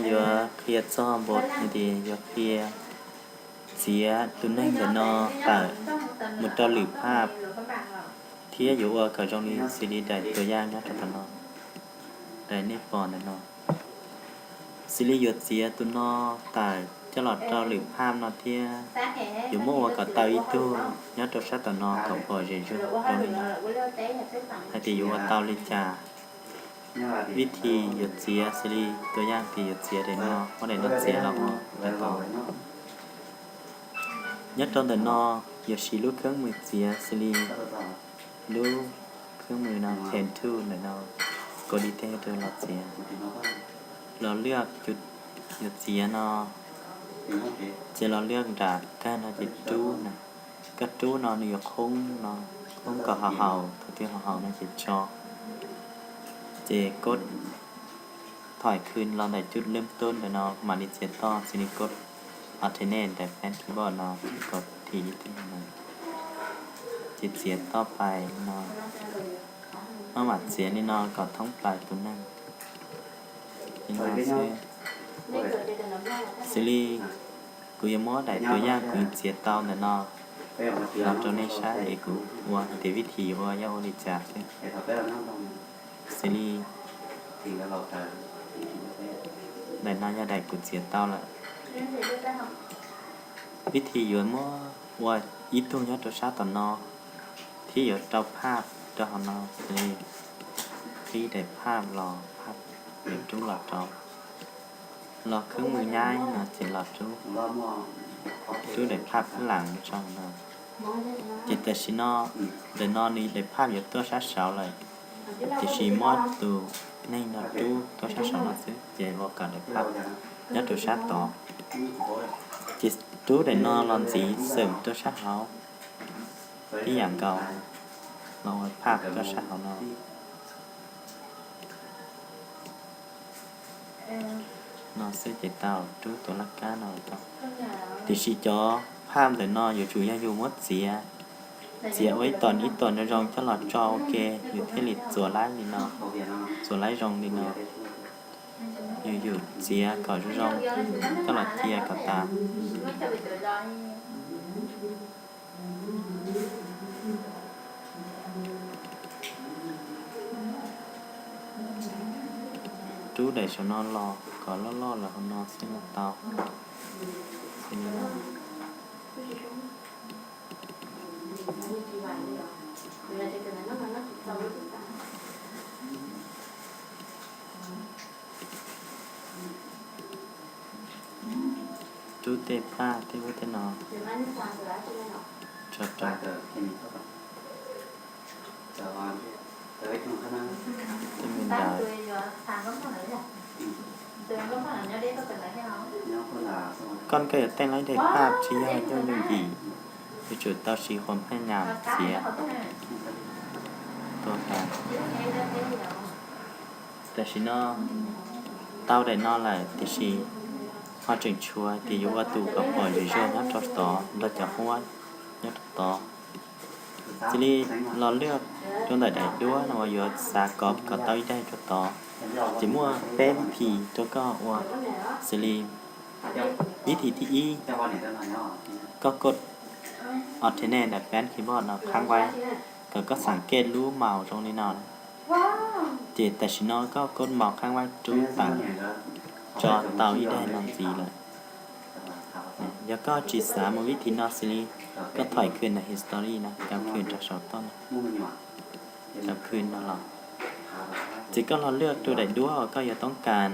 Yuav qhia txog npau hais tias yuav qhia txiav tus neeg ntawm no tawm mus rau lwm phaj, thiab yuav ua kom zoo li xws li daim tua yaj nyob rau tom no, daim nej pom ntawm no. Xws li yuav txiav tus no tawm coj los rau lwm phaj no thiab yuav muab ua kom tau ib tug nyob rau sab tom no kom pom zem zuag zoo li no. Hais tias yuav ua tau li cas, vib thi yuav txiav xws li tua yaj tias yuav txiav daim no, muab daim no txiav los ua daim tau. Nyob rau ntawm no yuav siv lub kheeb mws txiav xws li lub kheeb mws no, pen tool ntawm no, kov di teg rau los txiav. Los lwaj yuav txiav no, ces los lwaj nram kag no ces rub na. Koj rub no nws yuav qhoob no, qhoob kom haum haum, thaum twg haum haum no ces tso. Ces kov thoim khw los ntawm cub lwb tub ntawm no mam li txiav toj, xws li kov alternate ntawm pad keyboard no, ces kov thi ib tug no, ces txiav toj pais no. Maj mam txiav li no kom thoob plaws tus neeg li no xwb. Xws li kuv yuav muab daim tua yaj kuv txiav tau ntawm no los rau nej saib es kuv ua hais tias vib thi yuav ua yog ua li cas xwb. Xws li daim no yog daim kuv txiav tau lawm. Vib thi yuav muab ua ib tug nyob rau sab tom no, thiab yuav rau phaj rau hauv no, xws li qhib daim phaj los, phaj yuav rub los rau, los kheeb mws nyab no ces los rub, rub daim phaj phab lam mus tso no. Ces tam sim no ntawm no nws daim phaj yuav tuaj sab saud lawm, tiam sis muab tus neeg no rub tuaj sab saud no xwb ces ua kom daim phaj nyob rau sab tod. Ces rub daim no los ntxiv xwm tuaj sab hauv, ib yam nkaus, los ua phaj tuaj sab hauv no. No xwb ces tau, rub tus laj kab no tau. Tiam sis cov phaj ntawm no yuav tsum yog yus muab txiav, txiav ua ib tom ib tom zoo zoo coj los tso ua ke, yus thiaj li txuas laib li no, txuas laib zoo li no. Yus yus txiav kom zoo zoo coj los cia kom tas. Rub daim saum no los kom loj loj lawm hauv no xwb los tau. Xws li no. Rub tej phaj tej ub tej no tso rau tej me ntawd. Koj, koj yuav teej laib daim phaj tsis yog yooj yooj yim, yuav tsum tau siv qhov phaj nyam txiav tuaj tas. Tam sim no tau daim no lawm tiam sis ho tseem tshuav tias yuav ua tus kom pom zem zuag nyob rau tod nrog cov huab nyob rau tod. Xws li los lwaj rau ntawm daim duab no uas yuav xav kom kom tau ib daim rau tod, ces muaj peb vib thi rau koj ua. Xws li vib thi thib ib, koj kov alternate ntawm pad keyboard no qhab vaib, kom koj xav kej lub mouse zoo li no. Ces tam sim no koj kov mouse qhab vaib rub tawm tso tau ib daim no ntxiv lawm. Yog koj tsis xav mus vib thi no xws li koj thoim khw ntawm history no, cov khw rau saum toj no, cov khw no los, ces koj los lwaj rau daim duab uas koj yuav toob kas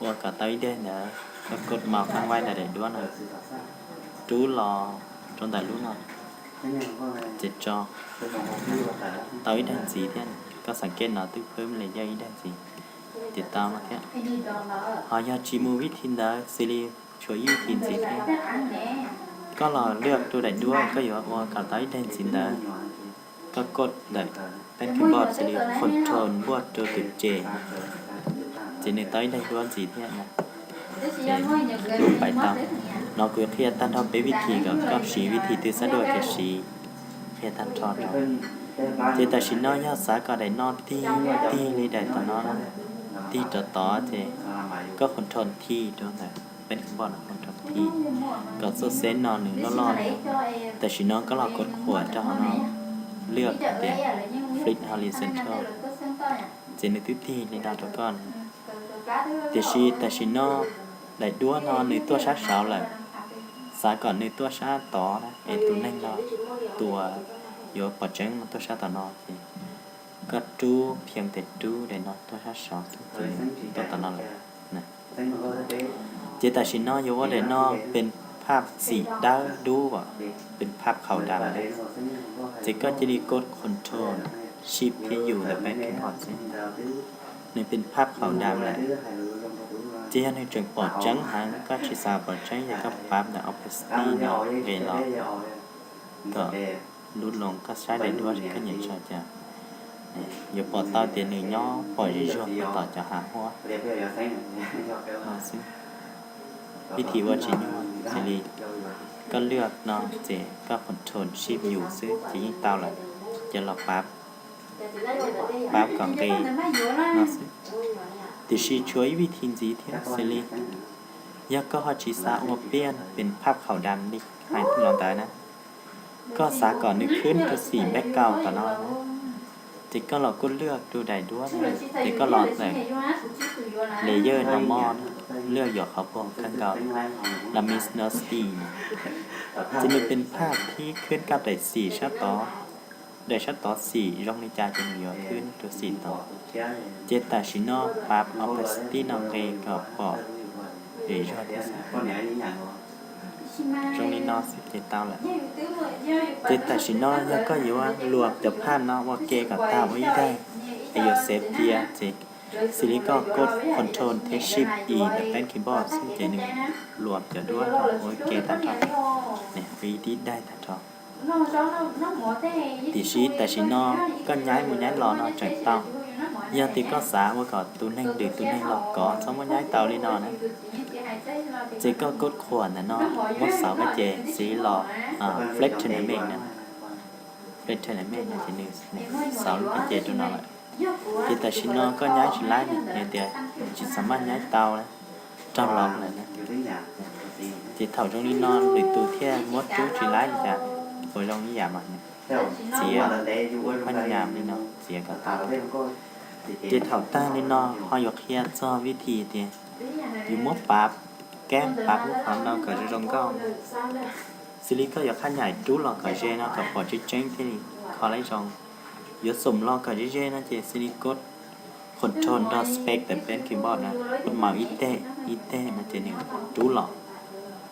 ua kom tau ib daim ntawd, koj kov mouse qhab vaib ntawm daim duab no, rub los rau ntawm lub no, ces tso tau ib daim ntxiv thiab. Koj xav kej no twb phwb li yog ib daim ntxiv, ces tau no thiab. Ho yog tsis mus vib thi ntawd xws li tshuav ib vib thi ntxiv thiab, koj los lwaj rau daim duab koj yuav ua kom tau ib daim ntxiv ntawd, koj kov ntawm pad keyboard xws li control npuaj rau tus ces, ces nws tau ib daim duab ntxiv thiab na. Ces pais tau. No kuv qhia tag nrho peb vib thi kom koj siv vib thi twg xav dua ces siv, qhia tag nrho rau. Ces tam sim no yog xav kom daim no tig tig li daim tom no na, tig rov tod ces koj control T rau ntawm peb keyboard no, control T, kom txoj xeb no nws loj loj. Tam sim no koj los kod qhuas rau hauv no, lwaj tias flip horizontal, ces nws twb tig li no rau koj. Tiam sis tam sim no daim duab no nws tuaj sab saud lawm, xav kom nws tuaj sab tod na, es tus neeg no, tus uas yuav pom tseeb no tuaj sab tom no ces koj rub, phiv tes rub daim no tuaj sab saud xwb ces tuaj tom no lawm. Ces tam sim no yuav ua daim no pes phaj xim dawb dub, pes phaj khaum dam, ces koj cia li kod control shift thiab U ntawm peb keyboard xwb, nws pes phaj khaum dam lawm. Ces yog nws tseem pom tseeb heev, koj tsis xav pom tseeb ces koj pav ntawm opacity no nqes los kom lub loo koj saib daim duab koj nyiam tso cas, yuav pom tau tias nws nyob pom zig zuag puag tom cov hav huab no xwb. Vib thim ua tsis nyuaj, xws li koj lwaj no ces koj control shift U xwb ces yeej tau lawm. Ces los pav, pav kom nqis no xwb. Tiam sis tshuav ib vib thim ntxiv thiab, xws li yog koj ho tsis xav ua piaj pes phaj khaum dam li hais los ntawd na, koj xav kom nws khwb rau xim background tom no, ces koj los kod lwaj rau daim duab no, ces koj los ntawm layer normal, lwaj yuav qhov puag kawg nkaus, luminosity, ces nws pes phaj thib khwb kab daim xim sab tod, daim sab tod xim zoo li cas ces nws yuav khwb rau xim tod. Ces tam sim no pav opacity no nqes kom pom zig zuag thiab xwb. Zoo li no xwb ces tau lawm. Ces tam sim no yog koj yuav luam cov phaj no ua ke kom tag ua ib daim, es yuav xev tias ces xws li koj kod control thiab shift E ntawm peb keyboard xwb ces nws luam cov duab no ua ke tag nrho, ua ib daim tag nrho. Tiam sis tam sim no koj nyaib mus nyaib los no tseem tau. Yog tias koj xav ua kom tus neeg lwm tus neeg los kov txhob muab nyaib tau li no na, ces koj kod qhuas ntawm no, muab xauv kab ces xws li los flatten image na, flatten image no ces nws xauv lub kab ces rau no lawm. Ces tam sim no koj nyaib tsis laib, nws tias tsis xav maj nyaib tau, raug los lawm na. Ces thaum zoo li no lwm tus thiaj muab rub tsis laib li cas, puas zoo ib yam mas txiav, phaj nyam li no txiav kom tau. Ces thaum tag li no ho yuav qhia txog vib thim tias yus muab pav, kab pav lub qhov no kom zoo zoo nkauj. Xws li koj yuav qhab nyaim rub los kom ze no kom pom tseeb tseeb thiaj li kho laib zoo. Yuav xoom los kom ze ze no ces xws li kod control nrog space ntawm peb keyboard na, kod maus ib teg ib teg no ces nws rub los.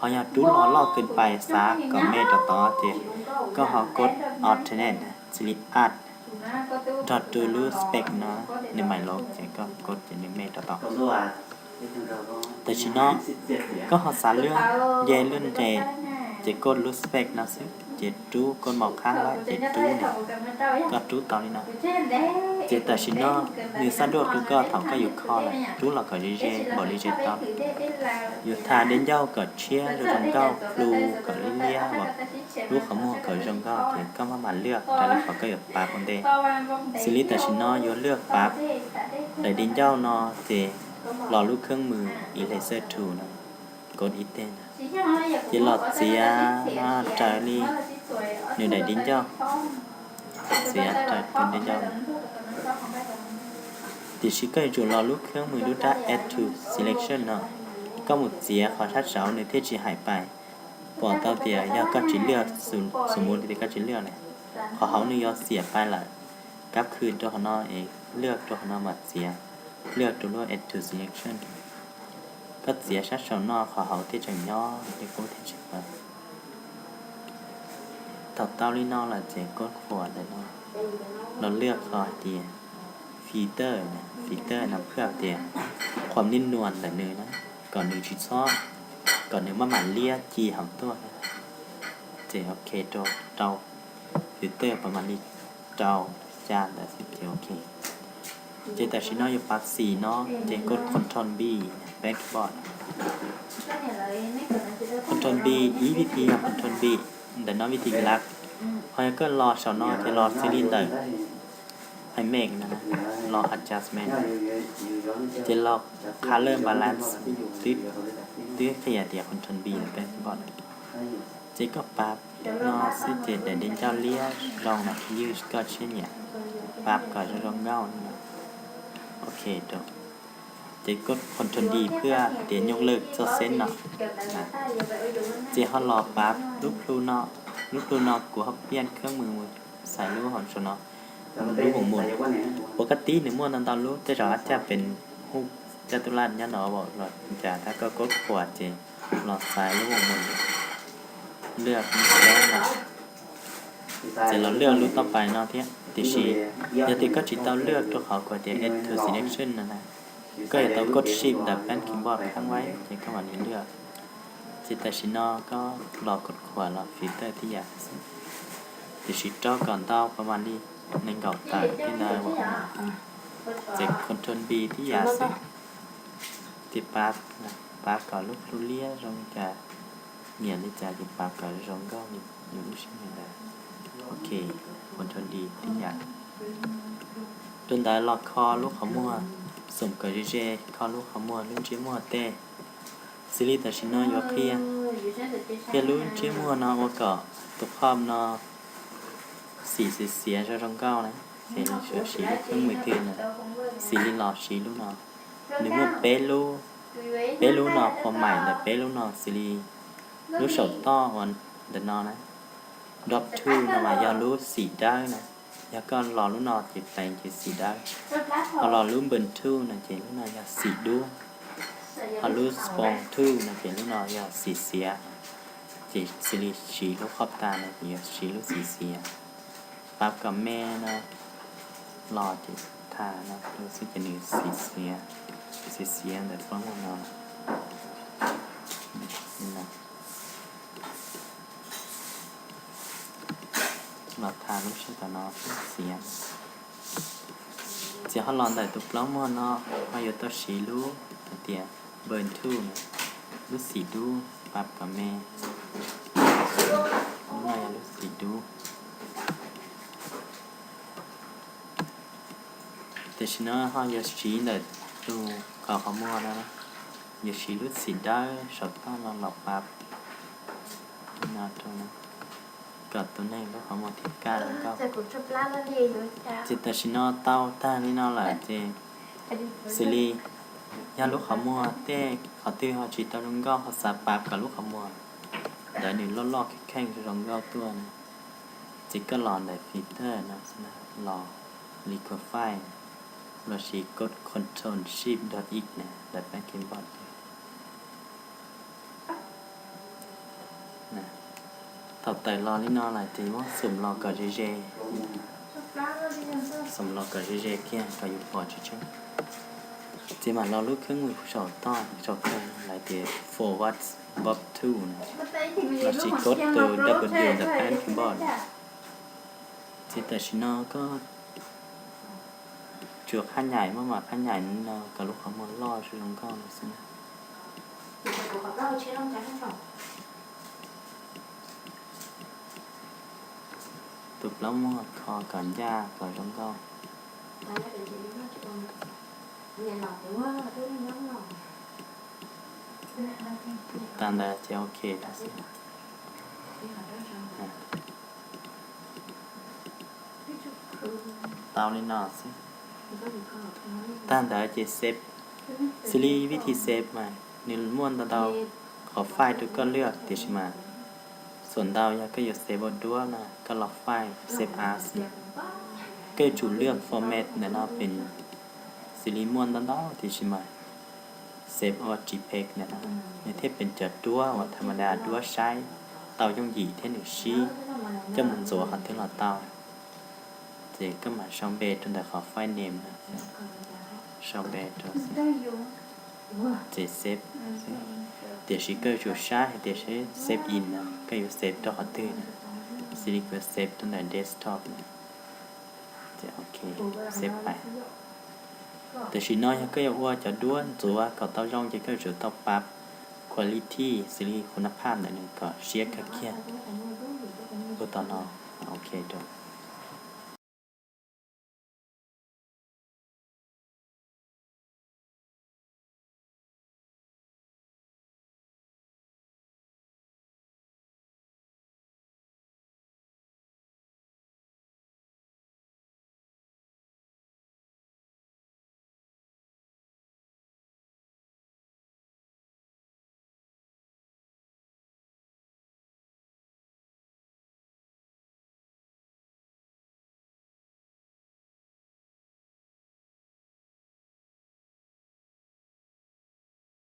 Ho yog rub los loj qias pais xav kom me rau tod ces koj ho kod alternate xws li add nrog rau lub space no, nws mam los ces koj kod ces nws me rau tod. Tam sim no koj ho xav lwaj nce lwaj nqes, ces kod lub space no xwb ces rub, kod maus qhab lawm ces rub no, koj rub tau li no. Ces tam sim no nws xab duaj rau koj thaum koj yuav kho lawm, rub los kom ze ze npaum li ze tau. Yus tham dej ncauj kom tshiab zoo zoo nkauj, plhu kom liab liab, lub qhov muag kom zoo nkauj ces koj maj mam lwaj raws li qhov koj yuav pav ua ntej. Xws li tam sim no yuav lwaj pav daim dej ncauj no ces los lub kheeb mws eraser tool no, kod ib teg na, ces los txiav no raws li nws daim dej ncauj, txiav raws li dej ncauj. Tiam sis koj yuav tsum los lub kheeb mws lub rab add to selection no, koj mus txiav qhov sab saud nws thiaj tsis haim pais. Pom tau tias yog koj tsis lwaj, xu- xu mus tias koj tsis lwaj na, qhov hauv nws yuav xiam pais lawm. Kab khw rau qhov no es lwaj rau qhov no mam txiav, lwaj rau lub add to selection. Koj txiav sab saum no qhov hauv thiaj tseem nyob li qub thiaj tsis pawv. Thaum tau li no lawm ces kod qhuas ntawm no, los lwaj qhov hais tias filter, filter no phwj tias qhuas niaj nuas ntawm nws na, kom nws tsis txhob, kom nws maj mam liab ci hauv tuaj na. Ces ok rau, rau filter pas mam li rau ca ntawd xwb ces ok. Ces tam sim no yuav pav xim no ces kod control B, backboard. Control B, ib vib thi yog control B, ntawm no vib thi lab. Ho yog koj los saum no ces los xws li ntawm image no, los adjustment, ces los color balance, twb, twb qhia tias control B los peb npoj. Ces koj pab no xwb ces daim di ncauj liab zoo na, ywj koj siab nyiam, pab kom zoo zoo nkauj no. Ok rau. Ces koj control D pab tias nyooj lwj txoj xeb no. Ces ho los pab lub plhu no, lub plhu no kuv ho piaj khab mws xaiv lub hauv saum no, lub hoos mus. Puas koj tib nws muaj ntau ntau lub, tej zaum hab caj pes hub caj tub laj nyob no los cas, tab koj kod qhuas ces los xaiv lub hoos mus, lwj no. Ces los lwj lub toj pais no thiab. Tiam sis yog tias koj tsis tau lwj rau qhov kuv tias add to selection no na, koj yuav tau kod shift ntawm pab keyboard khav vaib ces koj mam li lwj. Ces tam sim no koj los kod qhuas los filter tib yam xwb, tiam sis rau kom ntau pas mas li nees nkaum tawm tej ntawd, ces control B tib yam xwb. Ces pab, pab kom lub plhu liab zoo li cas, nyiam li cas ces pab kom zoo nkauj li yus lub siab nyiam ntawd. Ok, control D tib yam. Rau ntawd los kho lub qhov muag, xoom kom ze ze, kho lub qhov muag lub ntsiab muag tej, xws li tam sim no yuav qhia, qhia lub ntsiab muag no ua kom tus qhov no xim xiav xiav zoo zoo nkauj na, ces nws yuav siv lub kheeb mws twg na, xws li los siv lub no. Nws muaj peb lub, peb lub no format ntawm peb lub no, xws li lub saum toj uas ntawm no na, drop two no mas yog lub xim dawb na, yog koj los lub no ces pleev ces xim dawb, ho los lub burn two no ces lub no yog xim dub, ho lub spawn two no ces lub no yog xim xiav. Ces xws li siv lub qhov tas no ces yog siv lub xim xiav. Pab kom me no los ces tha no xwb ces nws xim xiav, xim xiav ntawm plaub muag no. Los tha lub sab tom no xim xiav. Ces ho los ntawm tus plaub muag no, ho yuav tau siv lub hais tias burn two no, lub xim dub, pab kom me, lub no yog lub xim dub. Tam sim no ho yuav siv ntawm tus qhov qhov muag no, yuav siv lub xim dawb saum toj no los pab no rau, kom tus neeg lub qhov muag thiaj kaj zoo nkauj. Ces tam sim no tau tag li no lawm ces xws li yog lub qhov muag tej qhov twg ho tsis tau zoo nkauj ho xav pab kom lub qhov muag ntawd nws loj loj kheej kheej zoo nkauj tuaj na, ces koj los ntawm filter no, los liquify, los sis kod control shift dot X na ntawm pab keyboard. Thaum tawm los li no lawm ces muab xoom los kom ze ze, xoom los kom ze ze kiag kom yus pom tsis tseeb. Ces mam los lub kheeb mws saum toj saum kawg lawv tias forward warp tool na, los sis kod tus W ntawm pab keyboard. Ces tam sim no koj tsuas qhab nyaim, muab mas qhab nyaim no kom lub qhov muag loj zoo nkauj no xwb na. Tus plaub muag kho kom ncaj kom zoo nkauj. Tag ntawd ces ok tau xwb. Tau li no xwb. Tag ntawd ces save. Xws li vij thij save mas nws muaj ntau ntau qhov file rau koj lwaj, tiam sis mas xuam ntau yog koj yuav save ua duab no koj los file save as. Koj yuav tsum lwaj format ntawm no pem, xws li muaj ntau ntau tiam sis mas save ua JPEG ntawm no nws thiaj pem cov duab uas tha ma da duab saib tau yooj yim thiab nws sib coj mus ntxuav qhov twg los tau. Ces koj mam sau npe rau ntawm qhov file name no, sau npe rau, ces save. Tiam sis koj yuav tsum saib hais tias seb save in no koj yuav save rau qhov twg na, xws li kuv save rau ntawm desktop no. Ces ok, save pais. Tam sim no yog koj yuav ua cov duab ntxuav kom tau zoo ces koj yuav tsum tau pab quality xws li khun nab phaj ntawm nws kom siab kawg kiag. Ua tom no, ok rau.